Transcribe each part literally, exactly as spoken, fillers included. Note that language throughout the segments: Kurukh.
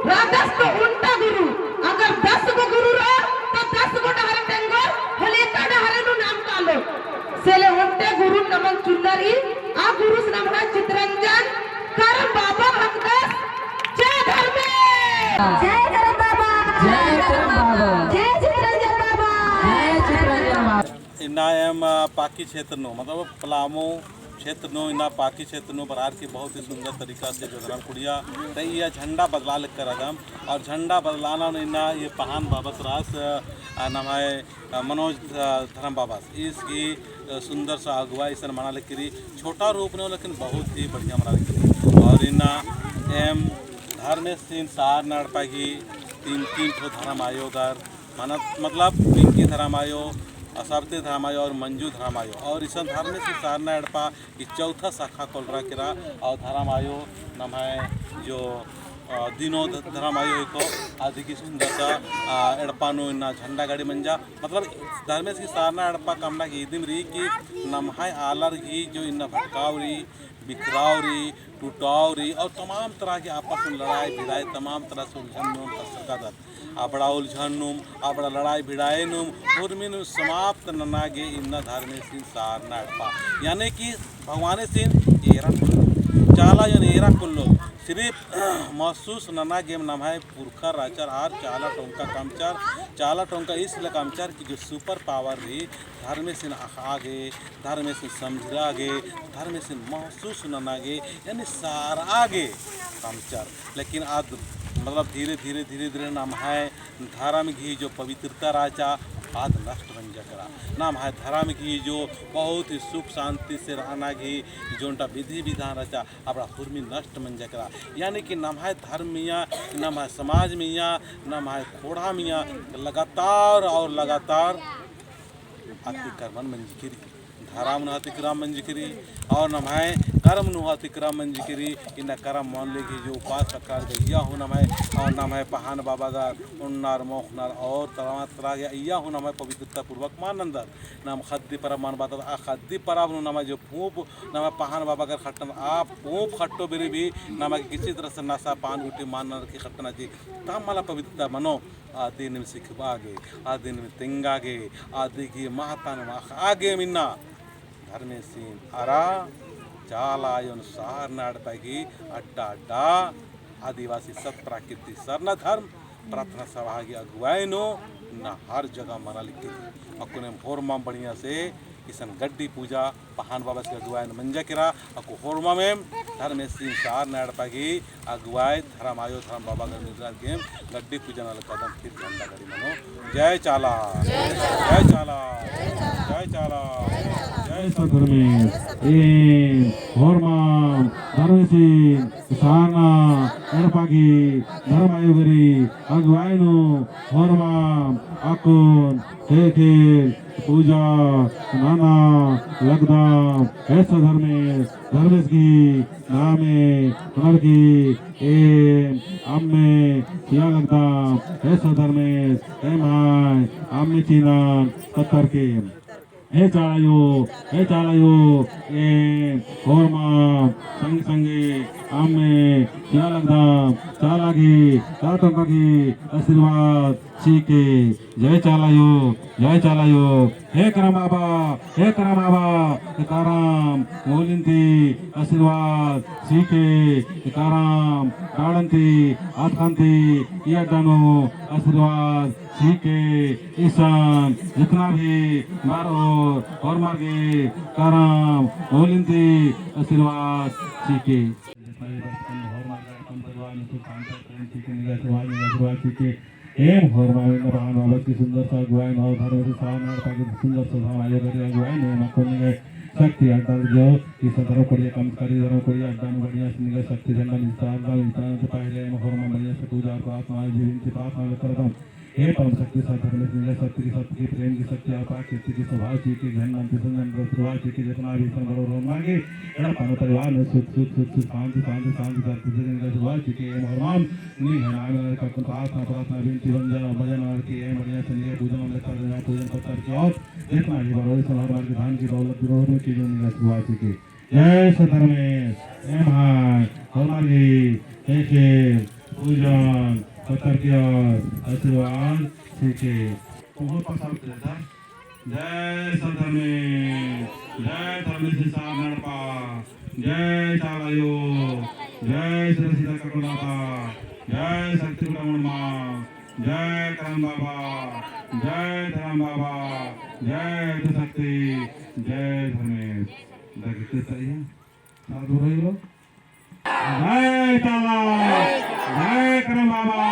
रअदस तो ओन्टा गुरु, अगर दस गो गुरु रओ, तो दस गो डहरे तेंगोर, होले एका डहरे नू नाम कालो। से ले ओन्टे गुरु नमन चुन्नर ई, आ गुरुस नम्है चितरंजन करम बाबा हिकदस। जय धर्मेस। जय करम बाबा। जय करम बाबा। जय चितरंजन बाबा। जय चितरंजन बाबा। इन्ना एम, अ, पाखी क्षेत्र नू, मतलब पलामू क्षेत्र नू, इन्ना पाखी क्षेत्र नू बरअर की बहुत ही सुंदर तरीका से जो धरम कुड़िया, त इया झंडा बदलालकरदम, और झंडा बदलाना नू इन्ना ये पहान बाबस रअस, अ, नम्है, अ, मनोज, अ, धरम बाबस। ईस गही, अ, सुंदर सा अगुवाई इसन मना लगी रई, छोटा रूप नू, लेकिन बहुत ही बढ़िया मना लगी रई। और इन्ना एम धर्मेसिन सारना एड़पा गही तीन, तीन ठो धरम आयो दर, मानत, मतलब पिंकी धरम आयो, असाबती धरम आयो और मंजू धरम आयो। और इसन धर्मेसिन सारना एड़पा ई चौथा शाखा कोलरा केरा। और धरम आयो नम्है जो, अ, दिनो ध-, धरम आयो हेको, अदी गही सुंदर सा, अ, एड़पा नू इन्ना झंडा गाड़ी मंजा। मतलब धर्मेसिन सारना एड़पा कमना गही इदिम रई कि नम्है आलर गही जो इन्ना भटकाव रई, बिखराव रई, टुटाव रई और तमाम तरह की आपस में लड़ाई भिड़ाई, तमाम तरह से उलझन नू फंसरकदत। अबड़ा उलझन नुम, अबड़ा लड़ाई भिड़ाई नुम, हुरमिन समाप्त नना गे इन्ना धर्मेसिन सारना एड़पा। यानी कि भगवानेसिन एरा कुल्लो। चाला अयोन एरा कुल्लो। सिर्फ महसूस नना गे नम्है पुरखर रहचर आर चाला टोंका कमचर, चाला टोंका इसले कमचर कि जो super power रई धर्मेसिन अख़आ गे, धर्मेसिन समझरआ गे, धर्मेसिन महसूस नना गे, यानी सारआ गे कमचर। लेकिन आद, मतलब धीरे, धीरे, धीरे, धीरे नम्है धर्म गही जो पवित्रता रहचा, आद नष्ट मंजा केरा। नम्है धर्म गही जो बहुत ही सुख शांति से रहना गही जो ओन्टा विधि विधान रहचा, अबड़ा हुरमी नष्ट मंजा केरा। यानी कि नम्है धर्म मइय्याँ, नम्है समाज मइय्याँ, नम्है ख़ोंड़हा मइय्याँ लगातार और लगातार अतिक्रमण मंजकी रई, धरम नू अतिक्रमण मंजकी रई, और नम्है करम नू अतिक्रमण मंजकी रई। इन्ना करम मल लगी जो उपास सकार गही अइय्या हूँ नम्है, और नम्है पहान बाबागर उन्नर मोख़नर और तरा तरा गही अइय्या हूँ नम्है पवित्रता पूर्वक मल नन्दर। नम ख़द्दी परब मल बअदत, आ ख़द्दी परब नू नम्है जो पूँप नम्है पहान बाबागर ख़ट्टन, आ पूँप ख़ट्टो बेरी भी नम्है किसी तरह से नशा पान गुट्ठी मल ननर की ख़ट्टन ची, तब मला पवित्रता मनो। अदिन सिखबआ गे, अदिन तेंगआ गे, अदी गही महत्ता नू अख़आ गे इन्ना धर्मेसिन अरा चाला अयोन सारना एड़पा गही अड्डा अड्डा आदिवासी सत प्राकृतिक सरना धर्म प्रार्थना सभा गही अगुवाई नू इन्ना हर जगह मना लगी रई। अक्कुन एम होरमम बढ़िया से इसन गड्डी पूजा पहान बाबास गही अगुवाई नू मंजा केरा। अक्कु होरमम एम धर्मेसिन सारना एड़पा गही अगुवाई धरम आयो धरम बाबागर मिलरआ गे एम गड्डी पूजा नलख कदम फिर झंडा गाड़ी मनो। जय चाला, जय चाला, जय चाला, जय सत धर्मेस। एम होरमम धर्मेसिन सारना एड़पा गही धरम आयो गही अगुवाई नू होरमम अक्कुन ख़ेख़ेल पूजा नना लगदम। हे सत धर्मेस, धर्मेस गही नामे नलख की एम अम्मे चिआ लगदम। हे सत धर्मेस, एम्है अम्मे चिअनन पत्तर के। हे चाला अयो, हे चाला अयो, एम होरमम संगे संगे अम्मे चिआ लगदम। चाला गही, चाला टोंका गही आशीर्वाद चिके। जय चाला अयो, जय चाला अयो। हे करम बाबा, हे करम बाबा, करम ओलिन ती आशीर्वाद चिके। करम डाड़न ती, अतख़न ती, ई अड्डा नू आशीर्वाद चिके। इसन जितना भी बरओर होरमर गे करम ओलिन ती आशीर्वाद चिके। जितना भी बरओर होरमर गे अपन परिवार में सुख शांति प्रेम चिके, निंग्है आशीर्वाद, निंग्है आशीर्वाद चिके। एम होरमम इन्ना पहान बाबस गही सुंदर सा अगुवाई नू और धर्मेस सारना एड़पा गही सुंदर सा धरम आयो गही अगुवाई नू एम अक्कुन निंग्है शक्ति अड्डा जो इसन धरम कुड़िया कमचकी रई, धरम कुड़िया अड्डा नू बढ़िया से निंग्है शक्ति झंडा निस्तार दा, निस्तार से पहले एम होरमम बढ़िया से पूजा और प्रार्थना, जे विनती प्रार्थना करदम। हे परम शक्ति सत धर्मेस, निंग्है शक्ति की, शक्ति की, प्रेम की शक्ति और प्राकृतिक की स्वभाव चिके, झंडन ती संजन रसुआ चिके, जितना भी इसन बरओर होरमर गे एड़पा नू परिवार नू सुख, सुख, सुख, सुख, शांति, शांति, शांति, शांति से निंग्है आशीर्वाद चिके। एम होरमम निंग्है नामे नलख की प्रार्थना, प्रार्थना, विनती, वंदना, भजन नलख की एम बढ़िया से निंग्है पूजन नलख की, पूजन पत्तर की और जितना भी बरओर इसन होरमर गे धन की दौलत बरओर की जो निंग्है आशीर्वाद चिके। जय सत धर्मेस। एम्है होरमर गही ख़ेख़ेल पूजन पत्तर कियर आशीर्वाद सीके। बहुत पसंद है सर। जय सत धर्मेस, जय धर्मेस सारना एड़पा, जय चाला आयो, जय सिरा सीता ककड़ोलता, जय शक्ति कुटामुंड माँ, जय करम बाबा, जय धर्म बाबा, जय शक्ति, जय धर्मेस। दगित सही है। साधु रही लो। जय चाला, जय करम बाबा।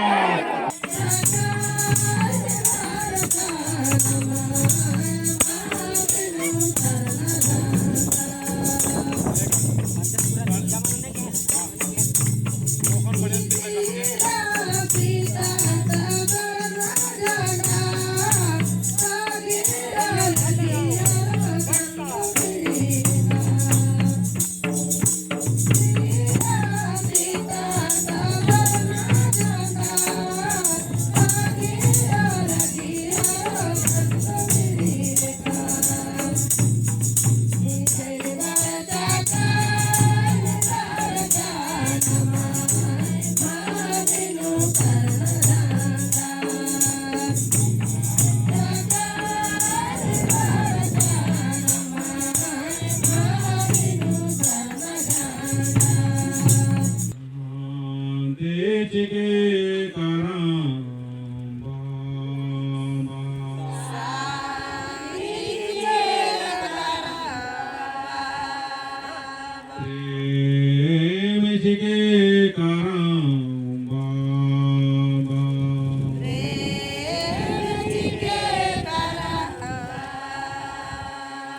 शांति चिके करम बाबा। प्रेम चिके करम बाबा।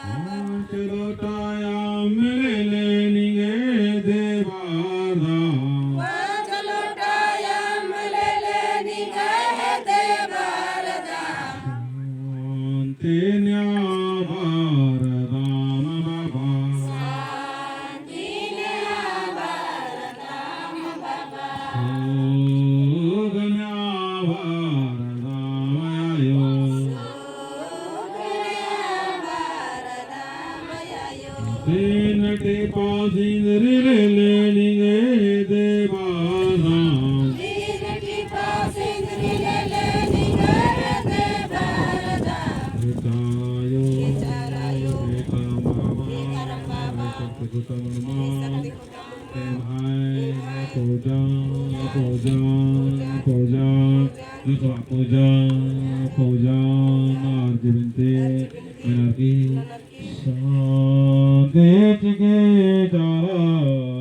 पाँच लोटा अम्म लेले निंग्है दे बरदम। पाँच लोटा अम्म लेले निंग्है दे बरदम। शांति नेआ बरदम बाबा। शांति नेआ बरदम बाबा। सुख नेआ बरदम आयो। तीन टिपा सिंदरी लेले निंग्है दे बरदम। तीन टिपा सिंदरी लेले निंग्है दे बरदम। चाला आयो, करम बाबा, शक्ति कुटामुंड माँ। एम्है पूजा, पूजा, पूजा, पूजा, पूजा, आरती बिनती मेनर की शांति चिके चाला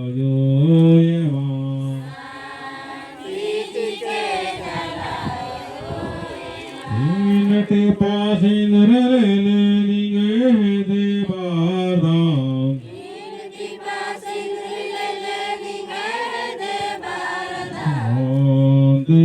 आयो एमा। तीन टिपा सिंदरी लेले निंग्है दे बरदम। शांति